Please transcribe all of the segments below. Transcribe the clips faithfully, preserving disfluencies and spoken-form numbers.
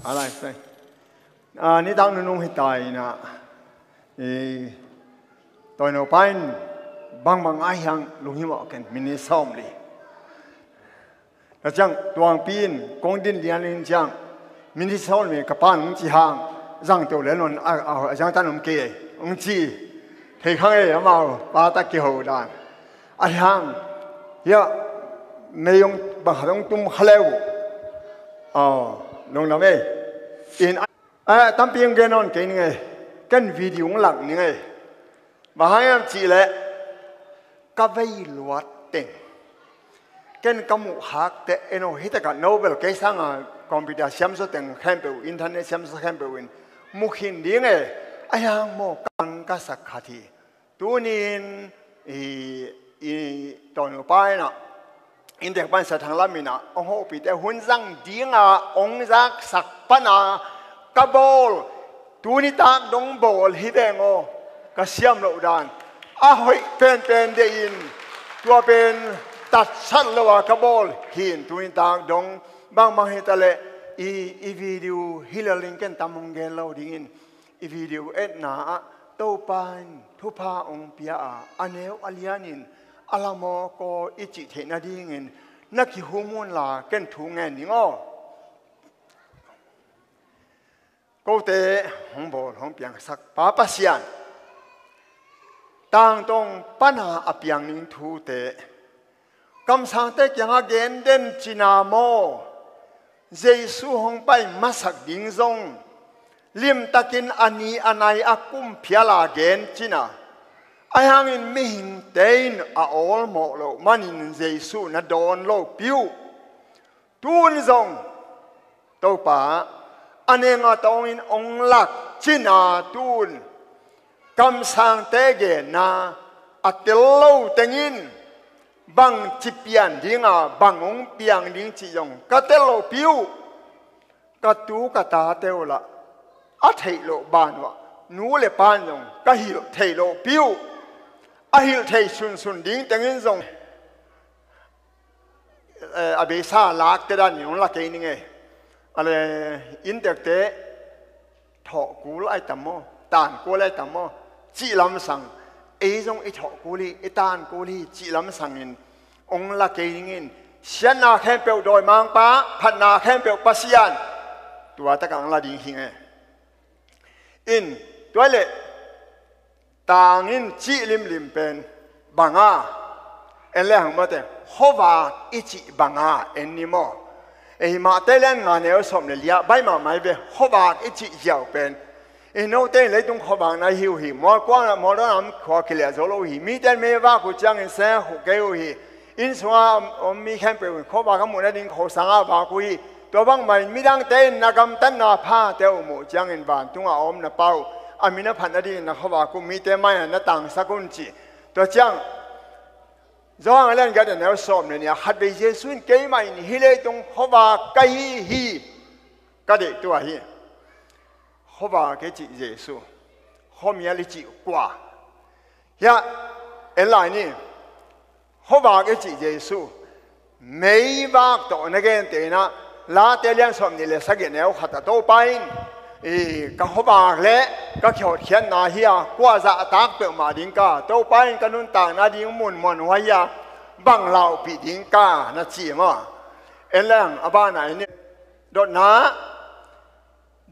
A lai sai. A, nitak nunung hi ta in ah, i, Tawino pa in bangbang a hiang lunghimawh ken minute sawm li. Ka ciang tuangpi in kong din lian in ciang minute sawm li ka pan hong ci hang zang teu le non a, a, a ziang tan om kei ei hong ci. Thei khang ei amau pa tak kiho dan. A hiang hiah mei hong bang khat hong tum kha leu. Aw, lungdam ei. In a, a, tampi hong gen nawn kei ning ei. Ken video hong lak ning ei. Bang hang hiam cih leh ka vei luat teng. Ken ka muh khak teh eno hi takah Nobel kei sanga computer siamsaw teng khempeuh, internet siamsaw khempeuh in mu khin ding e. A hiang maw ka ang ka sak khat hi. Tunin i, i Tawino pa in ah, inntek pan Sia Thang lam in ah hong hopihte hun zang dinga hong zaksak pana ka bawl. Tuni tak dong bawl hi veng aw, ka siam loh dan. A hoih penpen deih in tua pen tatsat lo a ka bawl hi in tuni tak dong bangbang hi ta leh i, i video hi lel in ken tam hong gen lo dingin i video etna ah Topa in thupha hong pia a, a neu a lianin a lamawk aw i cih theih nadingin na kihum unla ken thu ngen ning aw. Kote hong bawl hong piangsak Pa Pasian, tangtong pana a piang ning thute kamsangte kiangah gen den cina maw? Jesu hong pai masak ding zong limtakin a ni a nai a kum phiala gen cina. Ahi hangin mihingte in a awlmawh loh manin Jesu na dawn lo piuh. Tun zong Topa a nenga tawngin ong lak cina tun kamsangte genna a tel lo tengin bang ci pian dinga bang ong piang ding ci zong ka tel lo piuh. Ka tu ka tate uh lah a theih loh ban uh ah nu le pan zong ka hilh theih loh piuh. A hilh theih sunsun ding tengin zong eh, a beisa lakte dan in hong la kei ning e. A le inntekte thawhkul ai tam maw, tankul ai tam maw, cih lamsang ei zong i thawhkul hi, i tankul hi cih lamsangin hong la kei ning in siatna khempeuh dawimangpa, phatna khempeuh Pasian tua takah hong la ding hi nge. In tua leh tangin cih limlim pen banga en le hang mate, khuavak i cih banga en ni maw? Ei mahte lian nga neu sawm le lia bai mahmai ve. Khuavak i cih ziau pen i note in leitung khuavak na hi uh hi. Mualkuang mualdon am khua kiliah zo lo uh hi. Mite in mei vak uh ciangin seng uh kei uh hi. Inn sunga om mi khempeuh in khuavak a muh nading khosang a vak uh hi. Tua bangmah in midangte in na gamtatna phate uh muh ciangin vantungah a om na Pa uh a min a phat nadingin na khuavak uh mite mai-ah na tangsak un ci. Tua ciang Johan a lian giat a neu sawm le nih ah khatvei Jesu in keimah in hih leitung khuavak ka hi hi. Ka deih tua hi. Khuavak i cih Jesu, khuamial i cih kua? Hiah en lai ni. Khuavak i cih Jesu meivak tawh na gente in ah Late lian sawm nih le sagih neu khat ah Topa in i ka khuavak le ka kihotkhiatna hi a, kua zahtak peuhmah ding ka, Topa in ka nuntakna ding mun muanhuai hi a, bang laupih ding ka na ci maw? En leng a banah en ni. Dotna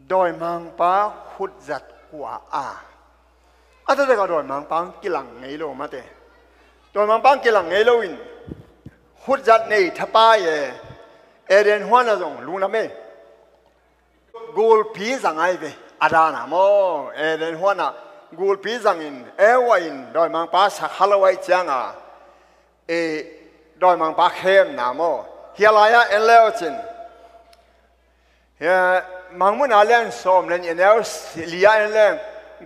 dawimangpa khutzat kua a, a taktakah dawimangpa hong kilang ngei lo mate. Dawimangpa hong kilang ngei loin khutzat nei thapai e. Eden huanah zong lunglam e. Gulpi zang ai ve. A dana maw, Eden huanah gulpi zangin Eva in dawimangpa sa kha lo aih cianga e, dawimangpa khemna maw? Hia lai-ah en leu cin. Hia, Mangmuhna lian sawm le nih a neu li-ah en leng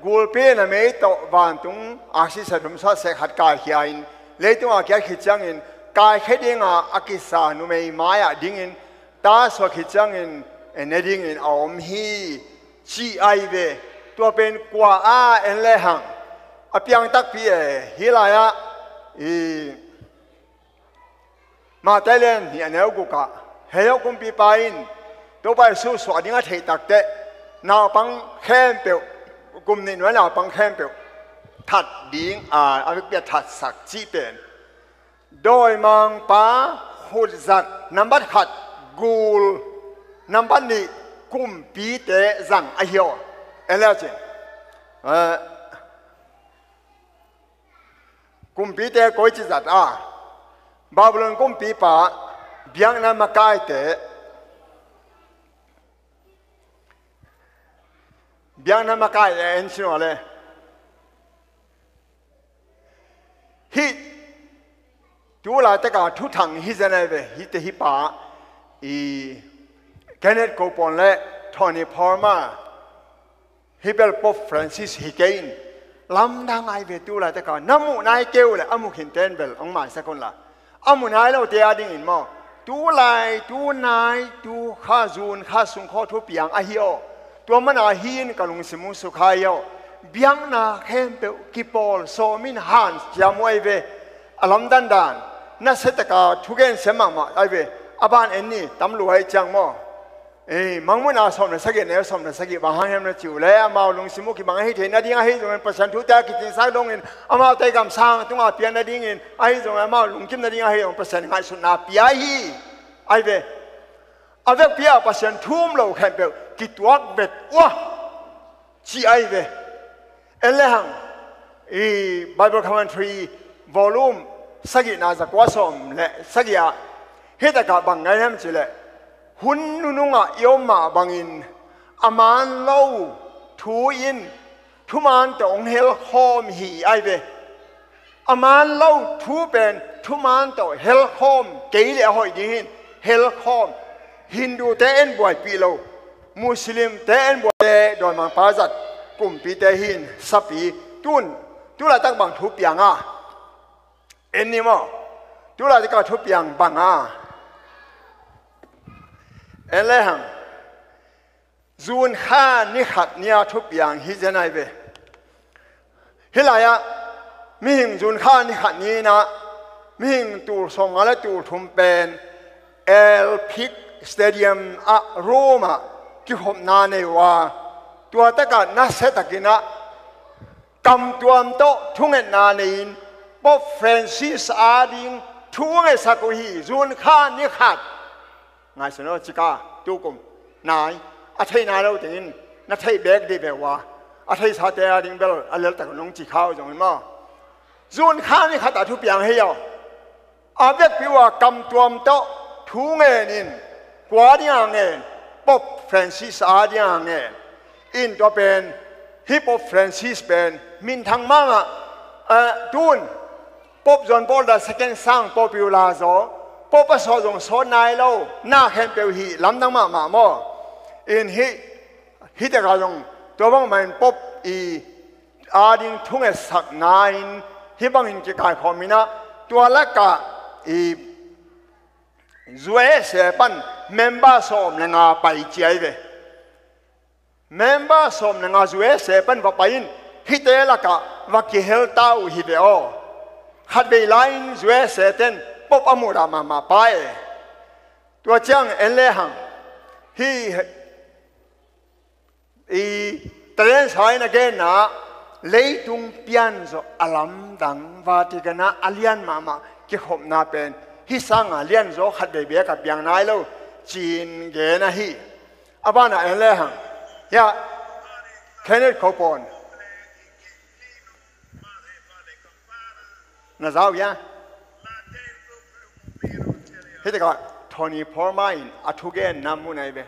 gulpi in a mei tawh vantung aksi sa thum sawt seh khat kaikhia in leitungah kiat khit ciangin kaikhia dinga a kisa numei mai-ah dingin ta suak khit ciangin en ne dingin a om hi. Ci ai ve. Tua pen kua a en lehang a piang takpi e. Hih lai-ah i Matthai lian nih a neu gukah hei aw kumpipa in Topa Jesu suah ding a theih takteh naupang khempeuh, kum nih nuai naupang khempeuh that ding a, a vekpi a thatsak cih pen dawimangpa khutzat nambat khat gul, nambat nih kumpite zang ahi aw. En le cin. Eh, kumpite koici zat a, Babylon kumpipa biakna makaite, biakna makaite en cin aw le. Hih tu laitaka thuthang hi zen ai ve, hihte hih pa i Kenneth Copeland le Tony Palmer, hih bel Pope Francis hi kei in, lamdang ai ve tu laitaka, na muh nai keu le a mu khin ten bel hong maisak un la. A mu nai lote a dingin maw, tu lai, tu nai, tu kha, zun kha sung khaw thupiang ahi aw. Tua mana hi in ka lungsim uh sukha hi aw. Biakna khempeuh kipawl sawm in han ciam uh ai ve. A lamdan dan, na setaka thugen siam mahmah ai ve. A ban en ni, tam lua ai ciang maw. Ei, Mangmuhna sawm le sagih, neu sawm le sagih, bang hang hiam na cih uh le, amau lungsim uh kibang ahi thei nading ahi zongin, Pasian thute a kicingsak dongin, amaute gamsang tunga pia nadingin, ahi zongin, amau lungkim nading ahi zongin, Pasian ngaihsutna pia hi. Ai ve. A vekpi a Pasian thu um lo khempeuh kituak vet uh a, ci ai ve. En le hang, i Bible Commentary volume sagihna zakua sawm le sagih ah, hih takah bang ngai hiam cih leh, hun nunungah i om mah bangin a man lo thu in thuman tawh hong helkhawm hi ai ve. A man lo thu pen thuman tawh helkhawm kei le a hoih ding hin helkhawm. Hindute en buaipih lo, Muslimte en buaipih, dawimangpa zat kumpite hin sapi tun, tu laitak bang thu piang a? En ni maw? Tu laitak a thu piang bang a? En le hang. June kha ni khat ni-a thupiang hi zen ai ve. Hih lai-ah mihing June kha ni khat ni-in ah mihing tul sawmnga le tul thum pen Olympic Stadium ah Rome ah kikhopna nei uh a, tua takah nasia takin ah kamtuam tawh thungetna nei-in Pope Francis ading thu ngetsak uh hi. June kha ni khat. Ngaihsun aw, cika, tukum, nai, a thei nai lo tengin na theih beek dih ve uh a, a theisate ading bel a leltak nong ci kha uh zongin maw, June kha ni khat ah thupiang hi aw. A vekpi uh a kamtuam tawh thu ngenin, kua dinga ngen? Pope Francis adinga ngen. In tua pen, hih Pope Francis pen minthang mahmah, eh, tun Pope John Paul the Second sang Pope uh la zaw, Pope a sawt zong sawt nai lo, na khempeuh hih lamdang mahmah maw? In hih, hih takah zong tua bangmah in Pope i ading thungetsakna in hih bangin kikaikhawm in ah, tua lakah i U S A pan member sawm le nga pai ci ai ve. Member sawm le nga U S A pan va pai in, hihte lakah va kihel ta uh hi ve aw. Khatvei lai-in U S A ten Pope a muhdah mahmah pa e. Tua ciang en le hang, hih i Teresa in a genna ah, leitung pianzawh a lamdang, Vatican ah a lian mahmah kikhopna pen hih sanga lianzaw khatvei beek a piang nai lo, ci-in gen ahi. A banah en le hang, hiah Kenneth Copeland na za uh hia? Hih takah Tony Palmer in a thugenna mu nai ve.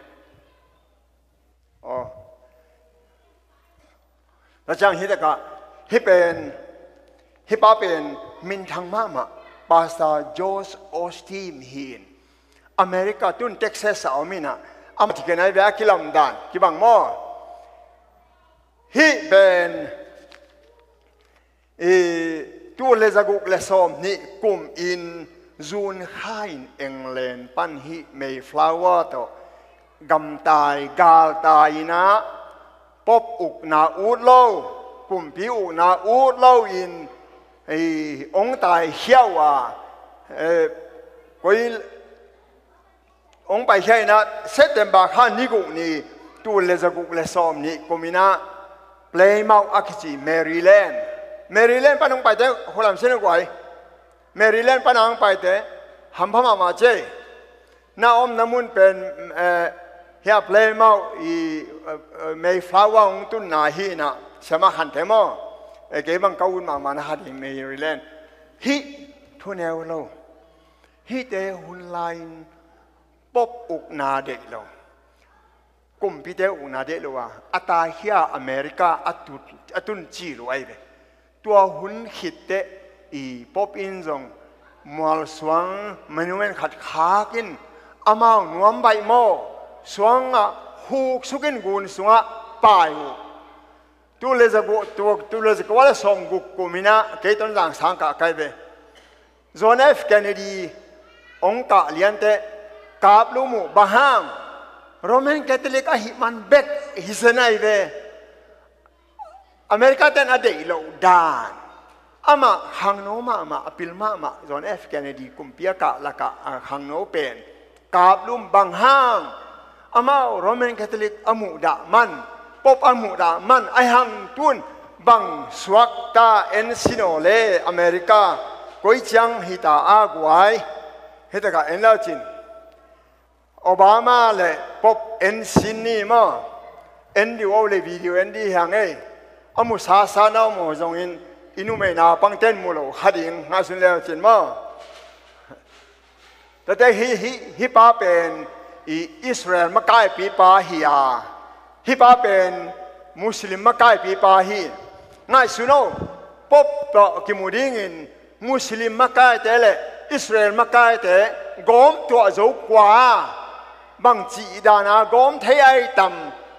Aw. Tua ciang hih takah, hih pen, hih pa pen minthang mahmah, Pastor George Osteen hi in, America tun Texas a om in ah, amah kigen ai ve a kilamdan kibang maw? Hih pen i tul le zaguk le sawmnih kum in June kha in England pan hih Mayflower tawh gamtai galtai in ah, Pope ukna ut lo, kumpi ukna ut lo in, i, hong taikhia uh a, eh, koi hong paikhia in ah, September kha ni guk ni, tul le za guk le sawm nih kum in ah, Plymouth a kici Maryland. Maryland pan hong paite, hulam sin a guai. Maryland pan hong paite, hampha mahmah ci ei. Na omna mun pen, eh, hia Plymouth i, eh, eh, Mayflower hong tunna hi in ah, Siama Khan te maw. Eh, kei bang ka ut mahmah na kha ding Maryland. Hih, thu neu lo. Hihte hun lai-in Pope ukna deih lo. Kumpite ukna deih lo a, a taikhia America a tut, a tun ci lo ahi ve. Tua hun khit teh i Pope in zong mualsuang monument khat khak in, amau nuam baih maw, suang ah huksuk in gun sungah pai uh. Tul le za guk, tul, tul le za kua le sawm guk kum in ah, kei Tonzang sang kah ka hi ve. John F Kennedy hong kah lian teh, kaplum uh, bang hang, Roman Catholic ahih man bek hi zen ahi ve. America ten a deih loh dan. Amah khangno mahmah, a pil mahmah, John F Kennedy kumpi a kah lakah a khangno pen kaplum, bang hang, amau Roman Catholic a muhdah man, Pope a muhdah man, ahi hang tun bang suakta, en sin aw le America koi ciang hita a guai. Hitakah en le cin, Obama le Pope en sin ni maw. En dih uh le video en dih hi hang ei. A mu sasa na om uh zongin, i numei naupangten mu lo kha ding, ngaihsun le cin maw. Tate hi, hi, hi pa pen i Israel makaipi pa hi a, hi pa pen Muslim makaipi pa hi. Ngaihsun o, Pope tawh kimu dingin Muslim makaite le Israel makaite gawm tuah zo kua, bang cih dana gawm thei ai tam,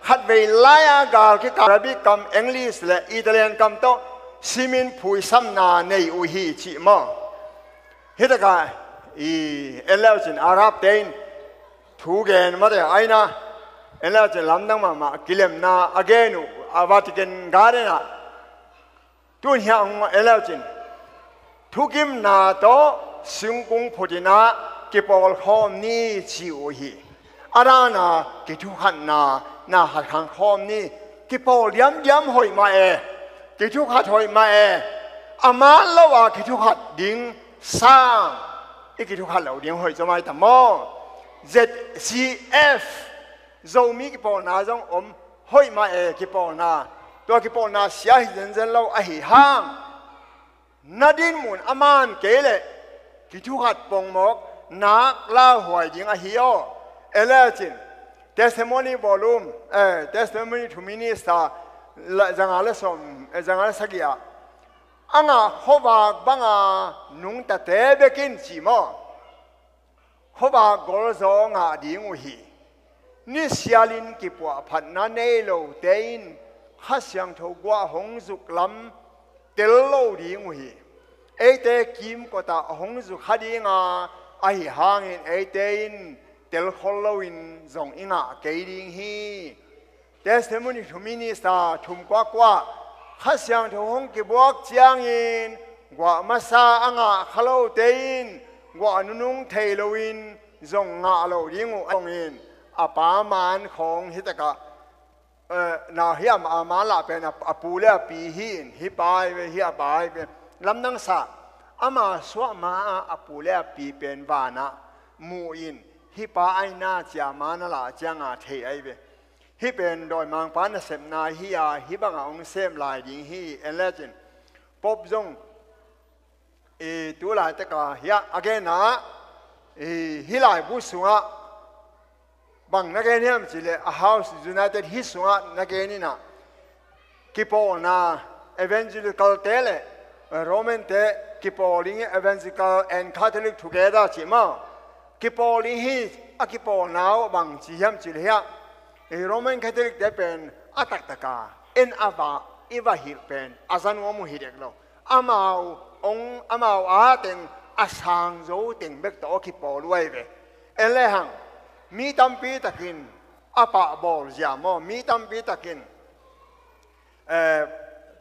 khatvei lai-a gal kikal Arabic kam, English le Italian kam tawh simin phuisamna nei uh hi cih maw. Hitakah i en le cin Arab te in thu gen mate aina, en le cin lamdang mahmah kilemna a gen uh a Vatican Garden ah. Tun hiah hong en le cin, thukimna tawh singkung phut in ah kipawl khawm ni ci uh hi. A dana kithukhatna na khat khang khawm ni. Kipawl diamdiam hoih mah e. Kithukhat hoih mah e. A man lo a kithukhat ding sang, i kithukhat lo ding hoih zaw mai ta maw. Z C F, Zomi kipawlna zong om, hoih mah e kipawlna. Tua kipawlna sia hi zenzen lo ahi hang, na dinmun a man kei leh kithukhat pongmawk nak lauhuai ding ahi aw. En le cin, Testimony Volume, eh, Testimony to Minister, la, zanga le sawm, eh, zanga le sagih ah, a ngah khuavak banga nungtate bekin ci maw. Khuavak golzaw ngah ding uh hi. Nisialin kipuahphatna nei lote in Kha Siangtho guah hong zuk lam tel lo ding uh hi. Eite kimkotah hong zuk kha dinga, ahi hangin eite in telkhol loin zong i ngah kei ding hi. Testimony to Minister thum kuakua, Kha Siangtho hong kibuak ciangin guah masa a ngah kha lote in guah nunung thei loin zong ngah lo ding uh a zongin, a pa man khawng hitakah, eh, na hi a ma, a man lah pen a, a pu le a pi hi in, hi pa hi ve, hi a pa hi ve. Lamdang sa, ama suah ma-ah a pu le a pi pen vanah mu in, hi pa aina cia ma na lah cianga thei ahi ve. Hih pen dawimangpa nasepna hi a, hih bangah hong sem lai ding hi. En le cin, Pope zong, i, tu laitak a hiah a gen a, i, hih laibu sungah bang na gen hiam cih leh, a House United hih sungah na gen in ah, kipawlna, Evangelical te le Roman te kipawl ding hi, Evangelical and Catholic together cih maw. Kipawl ding hi, a kipawlna uh bang ci hiam cih leh hiah, i Roman Catholic te pen a taktaka en a va, i va hilh pen a za nuam uh hi dek lo. Amau ong, amau a teng a sang zo teng bek tawh a kipawl uh ahi ve. En le hang, mi tampi takin a pahbawl zia maw, mi tampi takin, eh,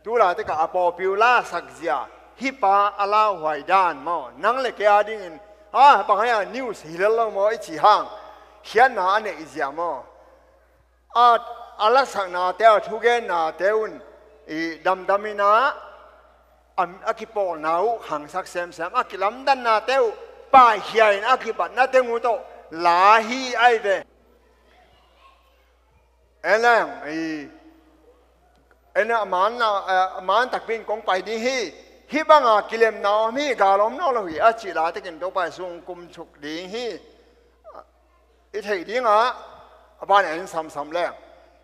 tu laitak a popular sak zia, hih pa a lauhuai dan maw, nang le kei a dingin, ah, bang hia news hi lel lo maw i ci hang, khiatna a neih zia maw? A, a lasaknate, a thugennate un i damdamin ah, a, a kipawlna uh khangsak semsem, a kilamdannate uh paikhia in a kibatna teng uh tawh la hi ai ve. En leng i, en a man na, a man takpi in kong pai ding hi. Hih banga kilemna om hi, gal om nawn lo hi a cih la tekin Topa Jesu hong kumchuk ding hi. I theih dingah a ban en samsam leng,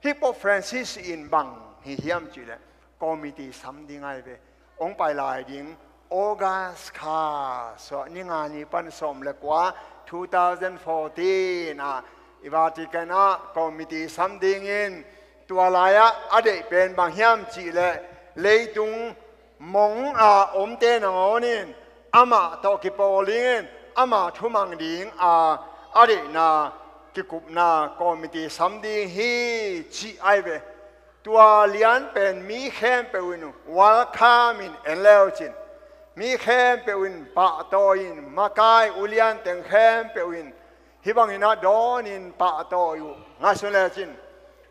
hih Pope Francis in bang hi hiam cihleh, committee sam ding ai ve. Hong pai lai ding August kha, suah ni nga ni pan sawm le kua, two thousand fourteen ah i Vatican ah committee sam dingin, tua lai-ah a deih pen bang hiam cihleh, leitung mong a omte nangawn in amah tawh kipawl dingin, amah thumang ding a, a deihna kikupna committee sam ding hi, cih ai ve. Tua lian pen mi khempeuh in welcome in en leu cin, mi khempeuh in pahtawi in, makai ulian teng khempeuh in hih bangin ah dawnin pahtawi uh. Ngaihsun lecin,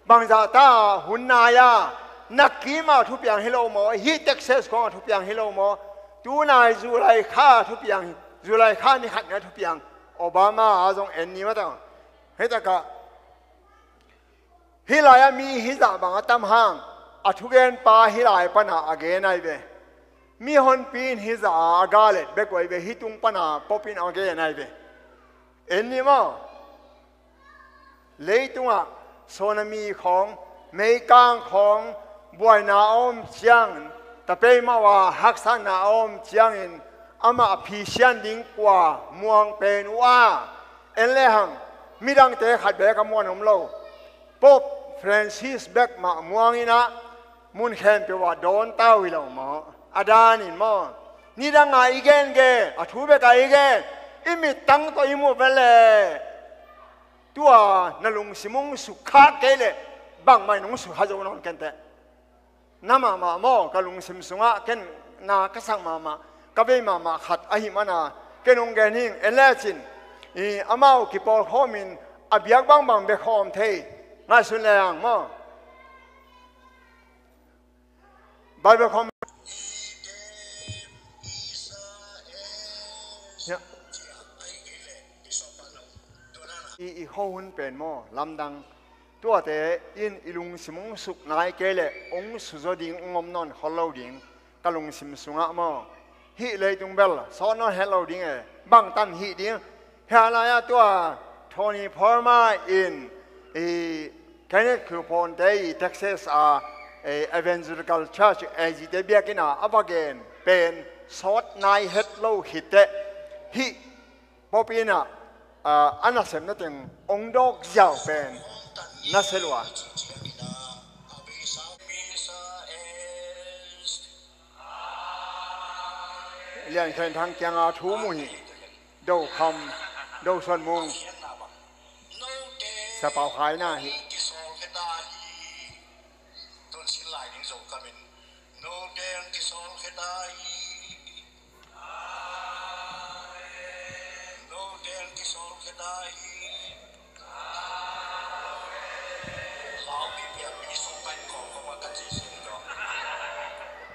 bangzah ta hun nai-a, na kim a thupiang hi lo maw? Hih Texas kong a thupiang hi lo maw? Tunai July kha thupiang, July kha ni khat ni a thupiang Obama a zong en ni mah ta. Hih takah hih lai-ah mi hizah bang a tam hang, a thugenpa hih lai pana a gen ai ve. Mi honpi in hizah a a galet bek uh ai ve, hih tung pana Pope in a gen ai ve. En ni maw? Leitungah tsunami khawng, meikang khawng, buaina a om ciangin, tapeimauh a haksatna a om ciangin, amah a phisian ding kua muang pen uh a, en lehang, midangte khat bek a muan om lo. Pope Francis bek mah muang in ah, mun khempeuh ah dawn ta uh hi lo maw? A danin maw? Nidang a i gengen, a thu bek a i gen, i mittang tawh i muh vet leh, tua na lungsim hong sukha kei leh, bangmah in hong sukha zo nawn kei inteh. Na mahmah maw, ka lungsim sungah ken na ka sak mahmah, ka vei mahmah khat ahi mana, ken hong gen hing, en lecin, i, amau kipawlkhawmin a biak bangbang bek khawm thei, ngaihsun leng maw? Bible khawm. Hiah. I, i khuahun pen maw, lamdang. Tuate in i lungsim hong suk nai kei leh, hong suzaw ding, hong om nawn khol lo ding, ka lungsim sungah maw. Hih leitung bel sawt nawn het lo ding e, bangtan hih ding. Hih lai-ah tua Tony Palmer in, i, Kenneth Copeland te i Texas a, e, Evangelical Church, A G te biakinn ah a va gen pen sawt nai het lo hi teh. Hih Pope in ah, a, a nasepna teng hong dawk ziau pen nasia lua. Lian Khen Thang kiangah thu mu hi. Do Kham, Do Suan Mung, Sia Pau Khai na hi.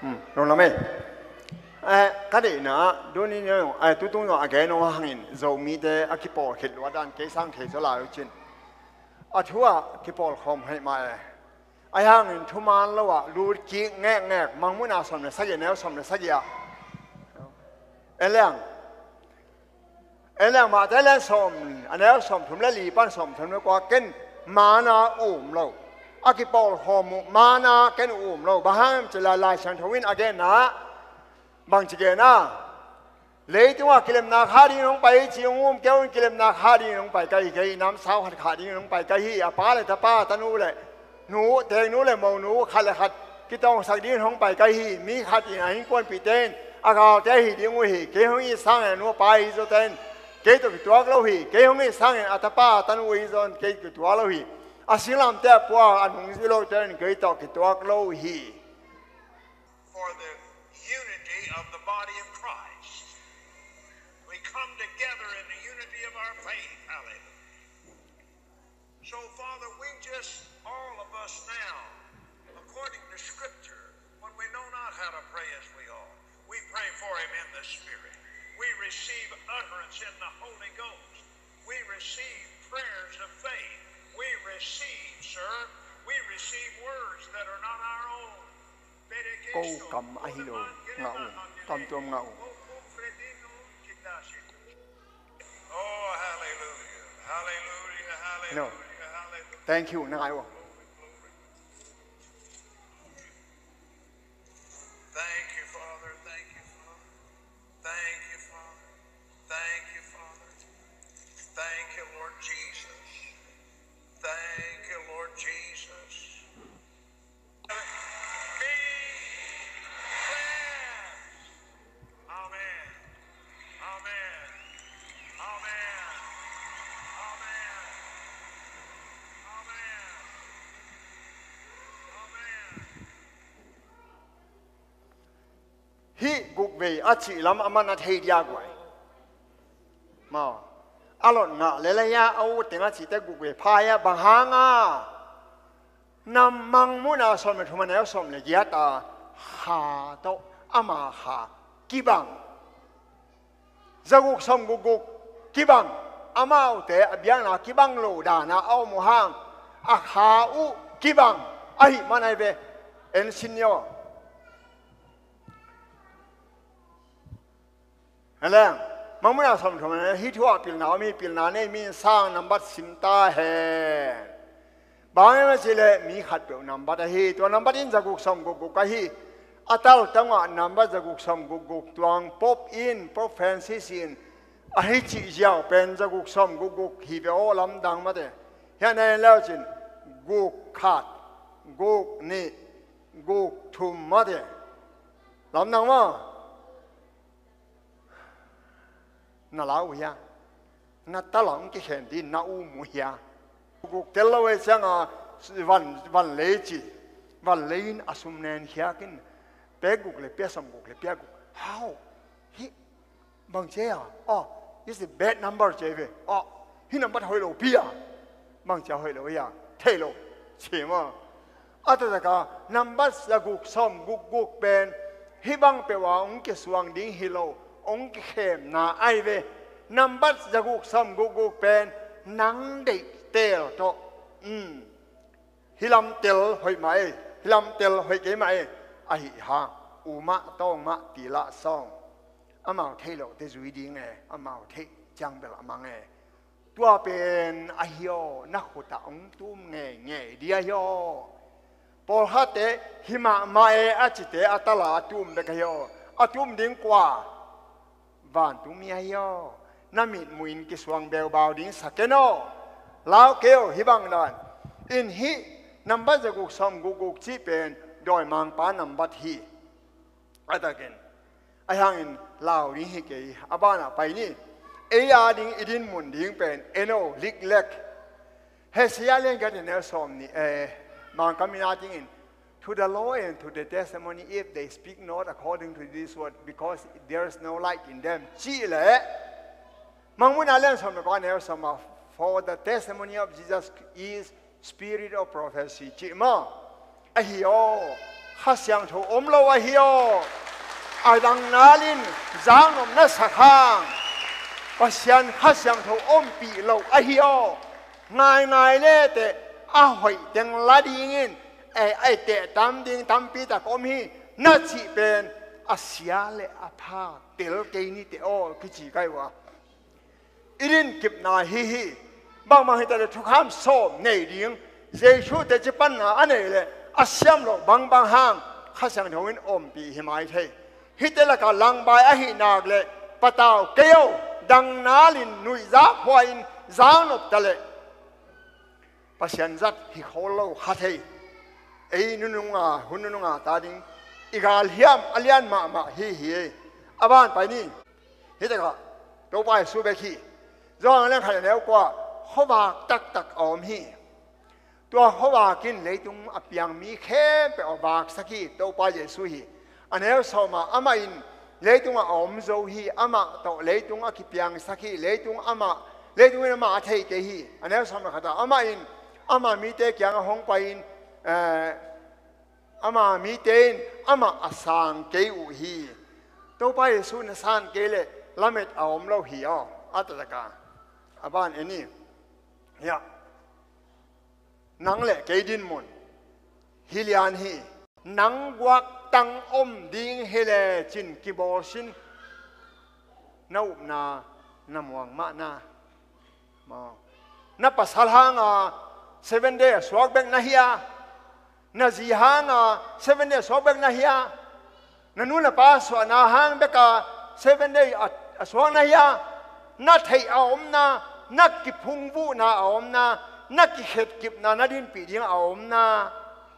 Hmm, lungdam ei. Eh, ka deihna ah, tuni ni zong, eh, tutung zong a gen hong hangin, Zomite a kipawl khit lua dan kei sang thei zaw lai uh cin. A thu ah kipawl khawm hei mah e. Ahi hangin thuman lo ah, lut kik ngekngek, Mangmuhna sawm le sagih, a neu sawm le sagih ah. En leng. En leng Mate lian sawm, a neu sawm thum le li pan sawm thum le kua, ken mana um lo. A kipawl khawm uh, mana ken um lo. Bang hang hiam cih leh Lai Siangtho in a genna, bangci gen a. Leitungah kilemna kha dingin hong pai hi ci hong um kei un, kilemna kha dingin hong pai ka hi kei hi, namsau khat kha dingin hong pai ka hi hi, a pa le tapa, tanu le nu, teeknu le monu, khat le khat kitawngsak dingin hong pai ka hi hi, mi khat in a innkuanpihte in a galte hi ding uh hi, kei hong it sangin a nu a pa hi zawte in kei tawh kituak lo hi, kei hong it sangin a tapa a tanu hi zaw in kei kituak lo hi, a singlamteh a pua a nungzui lote in kei tawh kituak lo hi. For the unity of the body of Christ. We come together in the unity of our faith. Hallelujah. So, Father, we just, all of us now, according to Scripture, when we know not how to pray as we ought, we pray for him in the Spirit. We receive utterance in the Holy Ghost. We receive prayers of faith. We receive, sir, we receive words that are not our own. 高感 ahi lo, ngah uh, tuamtuam ngah uh. Oh, hallelujah, hallelujah, No. Hallelujah, hallelujah. Thank you, na ngai uh. Thank you, Father. Thank you, Father. Thank you, Father. Thank you, Father. Thank you, Lord Jesus. Thank you, Lord Jesus. Be blessed. Amen. Amen. Amen. Amen. Amen. Amen. Hih gukvei a cihlam a man a thei dia guai. Mau. A lot ngah le lei a a u teng a cihte gukvei pha ia bang hanga. Na Mangmuhna sawm le thum a neu sawm le giat a kha tawh ama kha kibang. Zaguk sawm gukguk kibang. Amaute a biakna kibang lo dana a om uh hang a kha uh kibang. Ahih man ai ve. En sin ni aw. Heleng, Mangmuhna sawm thum a neu hih thu ah pilna om hi, pilna nei mi in sang nambat sim ta hen. Bang hang hiam cih leh mi khatpeuh nambat ahi, tua nambat in zaguk sawm gukguk ahi. A tal tangah nambat zaguk sawm gukguk tuang Pope in, Pope Francis in, ahi cih ziau pen zaguk sawm gukguk hi ve aw, lamdang mate. Hiah na en leu cin guk khat, guk nih, guk thum mate. Lamdang maw? Na la uh hia? Na tala hong kikhen ding na um uh hia? Guk tel lo e cianga van, van lei ci. Van lei in a sum nen khiak in. Pek guk le pia sawm guk le pia guk. Hau. Hi. Bang cia. Oh, it's a bad number cia ve. Oh, hi nambat hoih lo pia. Bang cia hoih lo hia? Thei lo. Ci maw. A taktak a nambat zaguk sawm gukguk pen hih bang peuh a hong kisuang ding hi lo, hong kikhemna ahi ve. Nambat zaguk sawm gukguk pen nang deih teel tawh. Um. Hih lam tel hoih mah ei, hih lam tel hoih kei mah ei. Ahi hang, u mah tawng mah ti lah sawng. Amau theih loh te zui ding e, amau theih ciang bel a mang e. Tua pen ahi aw, na khutah hong tum ngeingei ding ahi aw. Pawlkhatte hi mahmah e a cite a tala a tum bek ahi aw. A tum ding kua? Vantungmi ahi aw. Na mitmuhin kisuang beubau ding sa ken aw. Lau kei aw, hih bang dan. In hih nambat zaguk sawm gukguk cih pen dawimangpa nambat hi. A takin. Ahi hangin lau ding hi kei, a banah pai ni. Ei a ding i dinmun ding pen en aw, liklek. Hesaya lian giat a neu sawm nih, eh, Mangkam in a dingin, to the law and to the testimony, if they speak not according to this word, because there is no light in them. Cih leh, Mangmuhna lian sawm le kua a neu sawm ah, for the testimony of Jesus is spirit of prophecy, cih maw. Ahi aw, Kha Siangtho om lo ahi aw. A dang nalin zaknop na sak hang, Pasian Kha Siangtho ompih lo ahi aw. Ngaingai leteh a hoih teng la dingin, ei, ei teh tam ding tampi tak om hi, na cih pen a sia le a pha tel kei ni teh aw, kici kai uh a. I din kipna hi hi. Bangbang hi ta le thukham sawm nei ding. Jesu teci panna a nei le a siam lo bangbang hang Kha Siangtho in ompih hi mai thei. Hihte lakah langbai ahi nak le patau kei aw, dang nalin nuihzak huai in zaknop ta le Pasian zat hi khol lo kha thei. Ei nununga, hun nununga ta ding i galhiam a lian mahmah hi hi ei. A ban pai ni. Hih takah Topa Jesu bek hi. Johan lian khat a neu kua, khuavak taktak a om hi. Tua khuavak in leitung a piang mi khempeuh a vaksak hi, Topa Jesu hi. A neu sawm ah amah in leitung ah a om zo hi, amah tawh leitung a kipiangsak hi, leitung amah, leitung in amah a thei kei hi. A neu sawm le khat ah amah in Ama mite kiangah hong pai-in, eh, ama mite in amah a sang kei uh hi. Topa Jesu na san kei leh lamet a om lo hi aw, a taktak a. A ban en hi. Hiah. Nang le kei dinmun hi lian hi. Nang guaktang om ding hi lecin kibawl sin. Na upna na muang mahna. Maw. Na pasal hanga Seven Day a suak bek na hia? Na zi hanga Seven Day a suak bek na hia? Na nu na pa suahna hang beka Seven Day a, a suak na hia? Na theih a omna, na kiphungvuhna a omna, na kikhetkipna na dinpih ding a omna.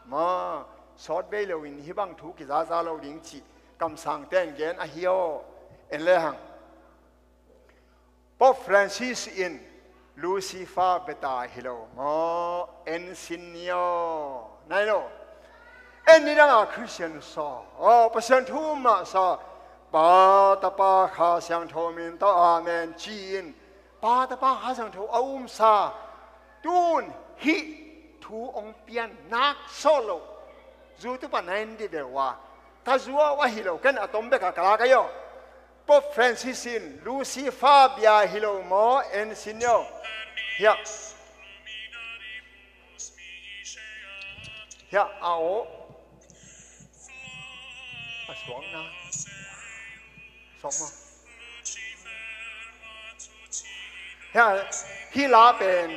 Maw, sawt vei loin hih bang thu kizaza lo ding cih kamsangte in gen ahi aw. En lehang. Pope Francis in Lucifer bia ta hi lo maw, en sin ni aw. Nai lo. En ni danga Christian saw, aw, Pasian thu mah saw, Pa, Tapa, Kha Siangtho min tawh, amen, ci-in Pa, Tapa, Kha Siangtho a umsa. Tun hih thu ong pian nak sawh lo. Zu tu pan na en dih ve ua. Ka zuau ahi lo, ken a tom beka ka lak ahi aw. Pope Francis in Lucifer bia hi lo maw, en sin ni aw. Hiah. Hiah a aw. A suakna. Suak maw. Hia, hih la pen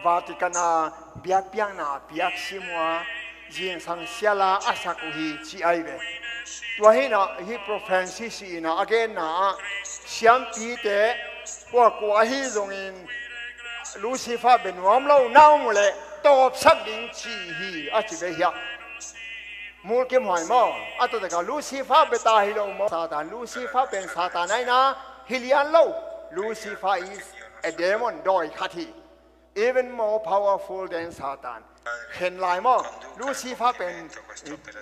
Vatican a biakpiakna a piak sim uh a, zingsang siala a sak uh hi ci ai ve. Tua hi na, hih Pope Francis in a genna ah siampite kuakua ahi zongin Lucifer bia nuam lo na om uh leh tawpsak ding ci hi a ci ve hiah. Mulkimhuai maw, a taktak a Lucifer bia ta hi lo maw. Satan, Lucifer pen Satan ahi na, hi lian lo. Lucifer is a demon, dawi khat hi. Even more powerful than Satan. Khen lai maw, Lucifer pen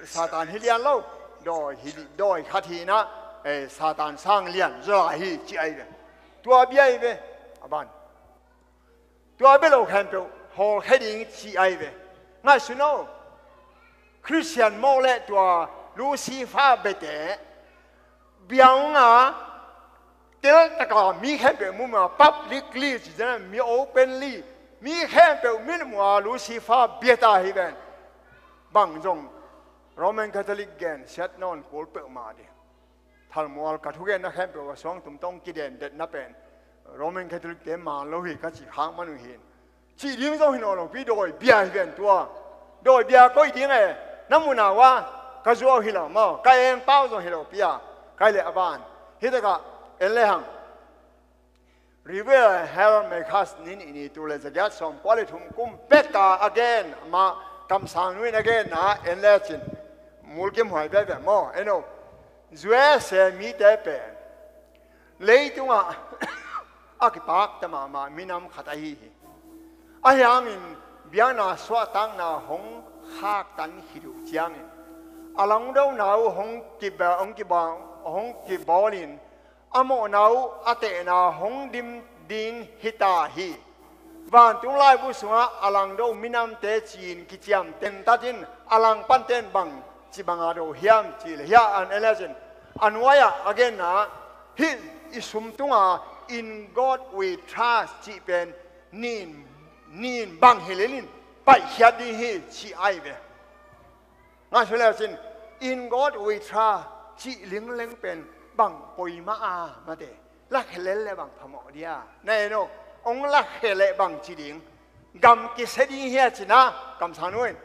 Satan hi lian lo. Dawi hi, dawi khat hi na, eh, Satan sang lian zaw hi ci ai ve. Tua bia ai ve. A ban. Tua bia lo khempeuh hawlkhia ding ci ai ve. Ngaihsun aw. Christian mawh le tua Lucifer biate biang a, teltaka mi khempeuh mu ma, publicly ci zena, mi openly, mi khempeuh mi mu a Lucifer bia ta hi ven. Bang zong Roman Catholic gen siat nawn kul peuhmah ding. Thalmual ka thugenna khempeuh a suangtum tawh kidendetna pen Roman Catholic te man lo hi ka cih khak man uh hi. Cih ding zong hi nawn lo pi, dawi bia hi ven tua. Dawi bia koih ding e, na mu na ua, ka zuau hi lo maw, ka eng pau zong hi lo pi a, kai le a ban. Hi takah en le hang. Reverend Harold Macas, ni nih ni, tul le zagiat sawmkua le thum kum pek a a gen, amah kamsang nu in a genna en lecin mulkimhuai veve maw, en o. U S A mite pen leitungah a kipakta mahmah minam khat ahi hi. Ahi hangin biakna suahtakna hong khaktan khit uh ciangin a langdona uh hong kiba, hong kiba, hong kibawlin a mawhna uh a tehna hong dim ding hi ta hi. Vantung laibu sungah a langdo minamte ci-in kiciam tentatin a langpante in bang ci banga do hiam ci le hiah an eleven a nuai-ah a genna hih i sum tunga "In God We Trust" cih pen nin, nin bang hi lenin paihkhiat ding hi ci ai ve. Ngaihsun le cin, "In God We Trust" cih lingleng pen bang poi mah a mate. Lakhia lel le bang phamawh dia. Na en o, ong lakhia le bang ci ding. Gam kisia ding hia cina, kamsang nu in.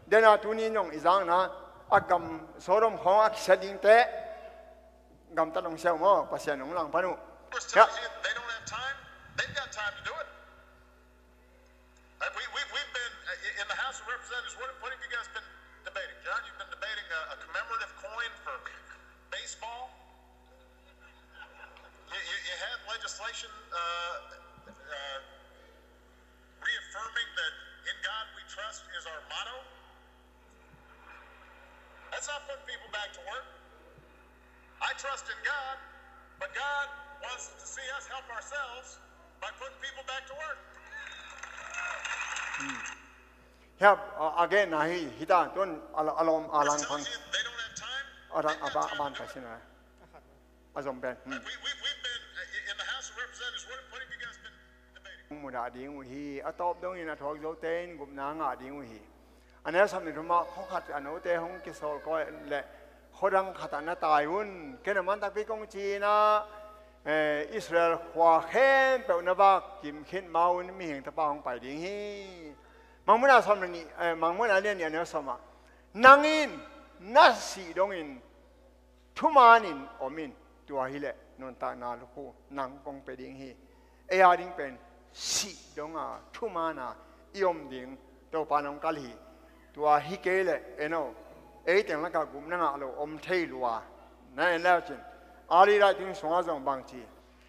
Dena tuni nong i zakna, a gam Sodom khawng a kisia dingte. Gamtat nong sia uh maw, Pasian nong langpan uh. They don't have time. They've got time to do it. Uh, we, we, we've been, uh, in the House of Representatives, what, what have you guys been debating? John, you've been debating a, a commemorative coin for baseball? You, you, you had legislation, uh, uh, reaffirming that "In God We Trust" is our motto? That's not putting people back to work. I trust in God, but God wants to see us help ourselves by putting people back to work. Hmm. Hiah a, a genna hi, hi ta, tuan a, a lawm a lang phang. A dang a ba, a ban pai sin a. A zom pen. Hmm. Hong mudah ding uh hi, a tawp dongin a thuak zote in gupna ngah ding uh hi. A neu sawm nih thum ah, khua khat a note hong kisawl kawikawi leh khua dang khat ah na tai un, ken a man takpi kong ci-in ah, eh, Israel khua khempeuh na vak kim khit ma-un Mihing Tapa hong pai ding hi. Mangmuhna sawm le nih, eh, Mangmuhna lian nih a neu sawm ah, nang in na sih dongin thumanin om in, tua hileh nuntakna lukhu nang kong pia ding hi. Ei a ding pen sih donga thumana i om ding Topa nong kal hi. Tua hi kei leh en aw, ei teng lakah gupna ngah lo om thei lua. Na en lecin, early writing sungah zong bang ci,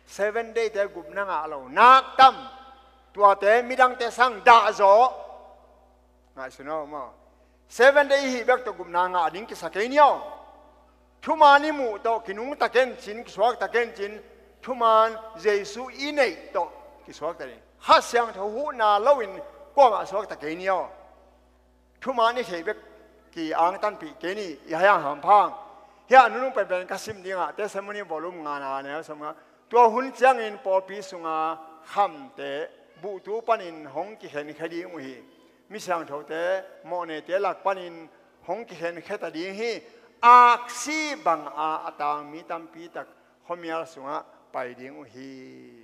Seven Day te gupna ngah lo nak tam, tuate midangte sang dah zaw. Ngaihsun aw maw. Seven Day i hih bek tawh gupna ngah ding kisa kei ni aw. Thuman i muh tawh kinungta kencin, kisuakta kencin, thuman Jesu i neih tawh kisuakta ding. Kha Siangtho huhna loin kuamah suakta kei ni aw. Thuman i theih bek ki-angtanpih kei ni, i hai ang hampha ang. Hiah a nunung penpen ka sim dingah, Testimony volume ngana neu sawm nga, tua hun ciangin pawlpi sunga khamte buhtu panin hong kikhenkhia ding uh hi. Mi siangthote, mawhnete lak panin hong kikhenkhia ta ding hi. Aksi banga a tang mi tampi tak khuamial sungah pai ding uh hi.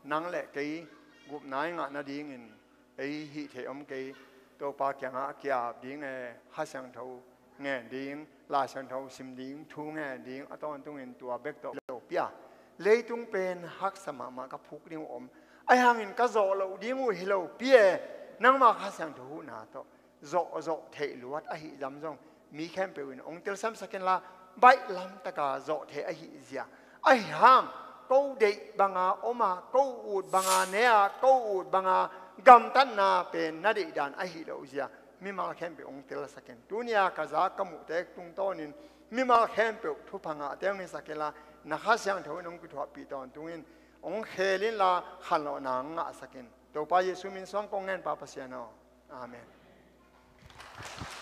Nang le kei gupna i ngah nadingin ei hih theih om kei. Topa kiangah a ki-ap ding e, Kha Siangtho ngen ding, Lai Siangtho sim ding, thu ngen ding, a tawntungin tua bek tawh lo pia. Leitung pen haksa mahmah ka phuk ding uh om. Ahi hangin ka zawh loh ding uh hi lo pi e, nangmah Kha Siangtho huhna tawh zawhzawh theih luat ahi zam zong mi khempeuh in hong telsiamsak inla, baih lamtaka zawh theih ahi zia. Ahi hang, ko deih banga om a, ko ut banga ne a, ko ut banga gamtatna pen na deih dan ahi lo zia mimal khempeuh hong telsak in. Tunia ka za ka muhte tungtawnin mimal khempeuh thupha ngahte hong hisak inla, na Kha Siangtho in hong kithuahpih tawntungin hong khel inla, khanlawhna hong ngahsak in. Topa Jesu min suang kong ngen, Pa Pasian aw. Amen.